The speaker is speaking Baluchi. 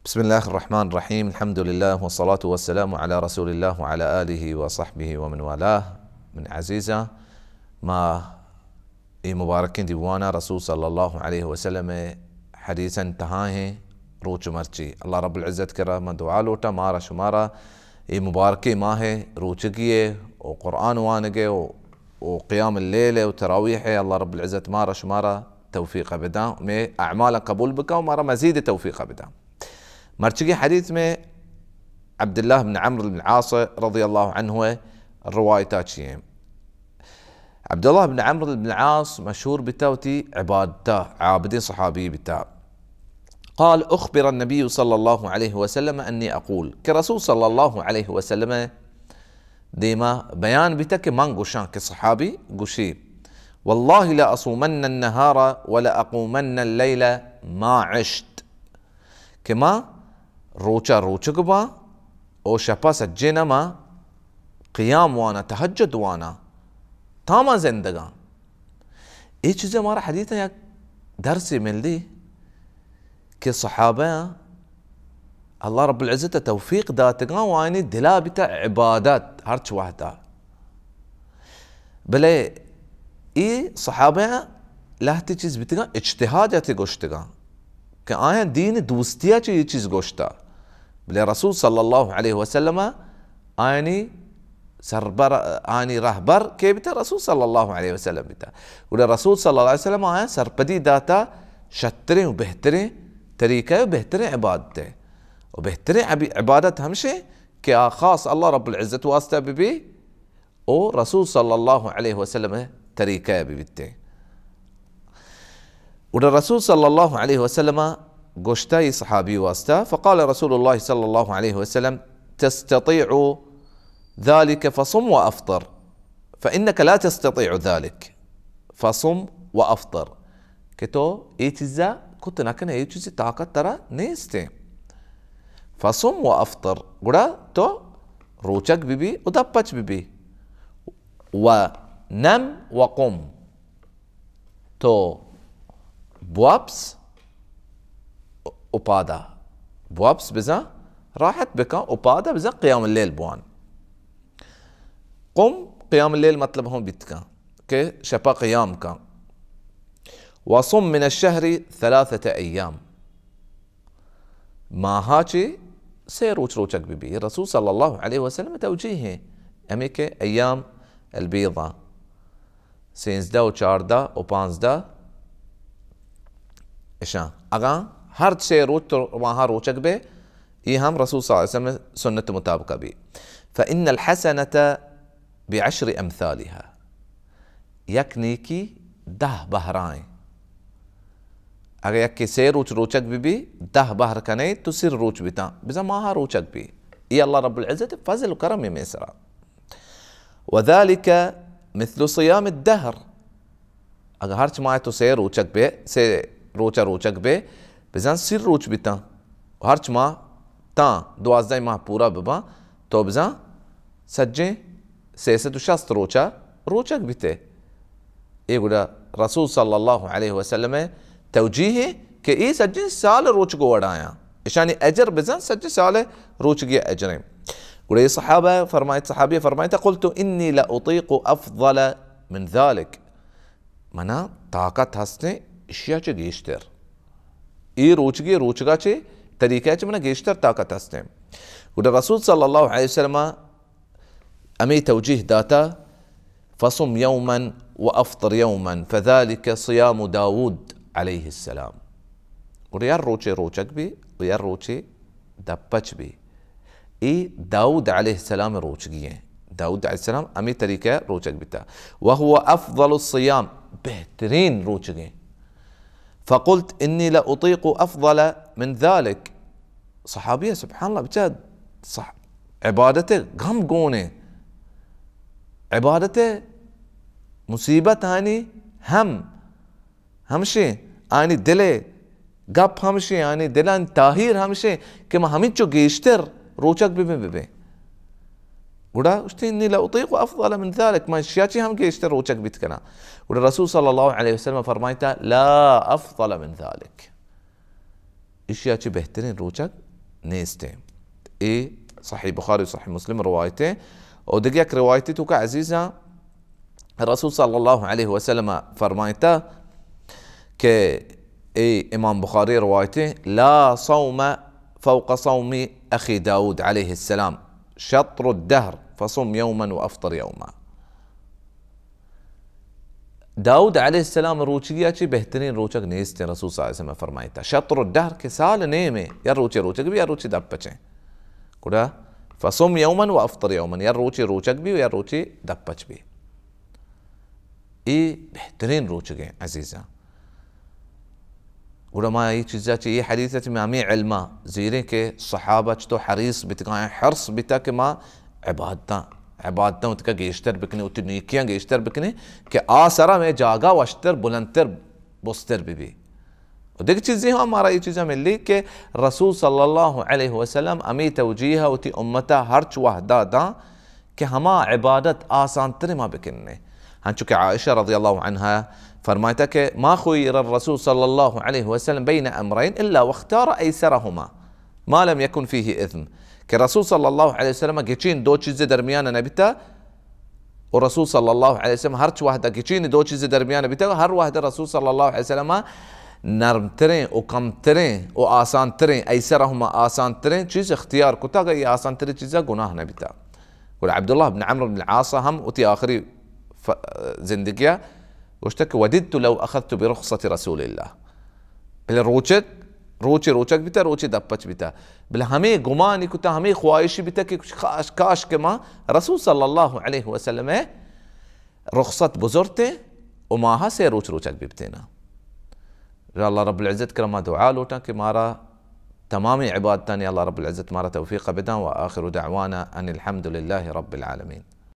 بسم الله الرحمن الرحيم. الحمد لله والصلاة والسلام على رسول الله وعلى آله وصحبه ومن والاه. من عزيزة، ما اے مبارکیں دیوانا رسول صلی اللہ علیہ وسلم ءِ حدیثاں تہا ایں. روچ مرچی اللہ رب العزت کرا من دعا لوٹاں، مارا شمارا اے مبارکیں ماہ ءِ روچگی ءِ و قرآن وانگ ءِ و، و قیام اللیل ءِ و تراویح ءِ اللہ رب العزت مارا شمارا توفیق بداں، مئے اعمال قبول بکاں و مارا مزید توفیق بداں. مرچگی حدیث مئے عبداللہ بن عمرو بن العاص رضی اللہ عنہ ءِ روایتا چی ایں. عبداللہ بن عمرو بن العاص مشہور بیتا وتی عبادتا، عابدیں صحابی بیتا. قال: اخبر النبي صلى الله عليه وسلم أني أقول، کہ رسول صلی اللہ علیہ وسلم دیما بیان بیتا کہ من گوشاں، کہ صحابی گوشی: والله لأصومن النهار ولأقومن الليل ما عشت. کہ ما روچا روچگ باں او شپا سجینا ما قیام وانا، تہجد وانا، تا ما زندگاں. اے چیزے مارا حدیث یک درسے ملدی کہ صحابہ اللہ رب العزت توفیق داتگاں و آیانی دلا بیتا عبادت ہرچ وحدا. بلے اے صحابہ لہتے چیز بیتگاں، اجتہاد ءَ گوشتگاں کہ آیاں دین دوستی ءَ چہ اے چیز گوشتا، بلے رسول صلی اللہ علیہ وسلم آیانی سربر، آیانی رہبر کے بیتا؟ رسول صلی اللہ علیہ وسلم بیتا. گڑا رسول صلی اللہ علیہ وسلم آیاں سرپدی داتا شتریں و بہتریں طریقہ و بہتریں عبادت ءَ. و بہتریں عبی-، عبادت ہمشے کہ آ خاص اللہ رب العزت واسطہ بہ بی، او رسول صلی اللہ علیہ وسلم طریقہ بہ بیتے. گڑا رسول صلی اللہ علیہ وسلم گوشتا اے صحابی واسطہ، فقال رسول الله صلى الله عليه وسلم: تستطيع ذلك فصم وأفطر، فإنك لا تستطيع ذلك فصم وأفطر. کہ تو اے چیزا کت نہ کنے، اے چیزی طاقت ترا نیستیں. فصم وأفطر، گڑا تو روچگ بہ بی و دپچ بہ بی. ونم وقم، تو بوپس و پادا، بوپس بزاں راحت بکن و پادا بزاں قیام اللیل بوان. قم، قیام اللیل مطلب ہم بیت کن کہ شپا قیام کن. وصم من الشهر ثلاثة أيام، ماہا چہ سے روچ روچگ بہ بی. رسول صلی اللہ علیہ وسلم توجیہ ہیں ہمیں کہ ایام البیضہ، سینزدہ و چاردہ و پانزدہ، اشاں اگاں ہر سے روچ تو ماہا روچگ بے، یہ ہم رسول صلی اللہ علیہ وسلم سنت مطابقہ بی. فإن الحسنة بعشر أمثالها، یک نیکی دہ بہرائیں. اگہ یکے سے روچ روچگ بہ بی، دہ بہر کنے تو سر روچ بیتاں، بزاں ماہا روچگ بی. اے اللہ رب العزت فضل و کرم مئے سرا. وذلك مثل صيام الدهر، اگہ ہرچ ماہ تو سے روچگ بے، سے روچا روچگ بے، بزاں سر روچ بیتاں. ہرچ ماہ تاں دوازدہ ماہ پورا بباں، تو بزاں سجیں سیصد و شست روچا روچگ بیتے. اے گڑا رسول صلی اللہ علیہ وسلم توجیہ کہ اے سجیں سال روچگو وڑایاں، اشانی اجر بزاں سجیں سال روچگی اجریں. گڑا اے صحابہ فرمائیت، صحابی فرمائیت: قلت إني لأطيق أفضل من ذلك، منا طاقت ہستیں اشیا چہ گیشتر، اے روچگی روچگا چہ طریقہ چہ منا گیشتر طاقت ہستیں. گڑا رسول صلی اللہ علیہ وسلم ہمے توجیہ داتا، فصم يوما وأفطر يوما فذلك صيام داود عليه السلام. گڑا یک روچے روچگ بی و یک روچے دپچ بی. اے داؤد علیہ السلام روچگی ہیں. داؤد علیہ السلام ہمے طریقہ روچگ بیتا. وهو أفضل الصيام، بہترین روچگیں. فقلت إني لأطيق أفضل من ذلك. صحابی سبحان اللہ، بچا صح-، عبادت غم گونے، عبادت مصیبت آنی ہم ہمشیں، آنی دل ءِ گپ ہمشیں، آنی دلانی تاہیر ہمشیں کہ ما ہمینچو گیشتر روچگ بہ بیں، بہ بیں. گڑا گوشتی، إني لأطيق أفضل من ذلك، من اشیا چی ہم گیشتر روچگ بیت کناں. گڑا رسول صلی اللہ علیہ وسلم فرمائیتا، لا أفضل من ذلك، اشیا چی بہترین روچگ نیست ایں۔ اے صحیح بخاری و صحیح مسلم روایت ایں۔ و دگہ یک روایتی توکا عزیزاں، رسول صلی اللہ علیہ وسلم فرمائتا کہ اے امام بخاری روایت ایں، لا صوم فوق صوم اخی داود علیہ السلام، شطر الدهر، فصم يوما وافطر يوما۔ داؤد علیہ السلام روچگیا چی بہترین روچگ نیست ایں، رسول صلی اللہ علیہ وسلم فرمائتا۔ شطر الدهر کہ سال نیمے، یا روچے روچگ بی، یا روچے دپ پچیں۔ گڑا فصم يوما وافطر يوما، یا روچے روچگ بی، یا روچے دپ پچ بی۔ اے بہترین روچگ ایں عزیزاں۔ گڑا ما اے چیزا چہ اے حدیث چہ ما ہمیں علما زیریں کہ صحابہ چتو حریص بیتگاں، حرص بیتا کہ ما عبادتاں، عبادتاں وتکا گیشتر بکنیں، وتی نیکیاں گیشتر بکنیں کہ آ سرا میں جاگہ وشتر، بلندتر، بستر ببی۔ و دگہ چیزی ہم مارا اے چیزا ملی کہ رسول صلی اللہ علیہ وسلم ہمیں توجیہ وتی امتا ہرچ وہدا داں کہ ہما عبادت آسان تریں ما بکنیں۔ ہنچو کہ عائشہ رضی اللہ عنہا فرمائتا کہ ما خیر الرسول صلی اللہ علیہ وسلم بین امرین الا واختار ایسرہما ما لم یکن فیہ اثم، کہ رسول صلی اللہ علیہ وسلم گچین دو چیز درمیان نبیتا، و رسول صلی اللہ علیہ وسلم ہرچ وہدا گچین دو چیز درمیان بیتا، ہر وہدا رسول صلی اللہ علیہ وسلم نرمتریں و کمتریں و آسانتریں، ایسرہما آسانتریں چیز اختیار کتا، اگہ اے آسانتریں چیزا گناہ نبیتا۔ گڑا عبداللہ بن عمرو بن العاص ہم وتی آخری ف-، زندگیا گوشتا کہ وددت لو اخذت برخصة رسول اللہ۔ بلے روچک، روچے روچک بیتا، روچے دپچ بیتا۔ بلے ہمیں گمانی کتا، ہمیں خواہشی بیتا کہ کاش، کاش کہ ما رسول صلی اللہ علیہ وسلم رخصت بزرتیں و ماہا سے روچ روچک بیبتینا۔ یا اللہ رب العزت کرا ما دعا لوٹاں کہ مارا تمامیں عبادتانی اللہ رب العزت مارا توفیق بداں۔ و آخر دعوانا ان الحمد للہ رب العالمین۔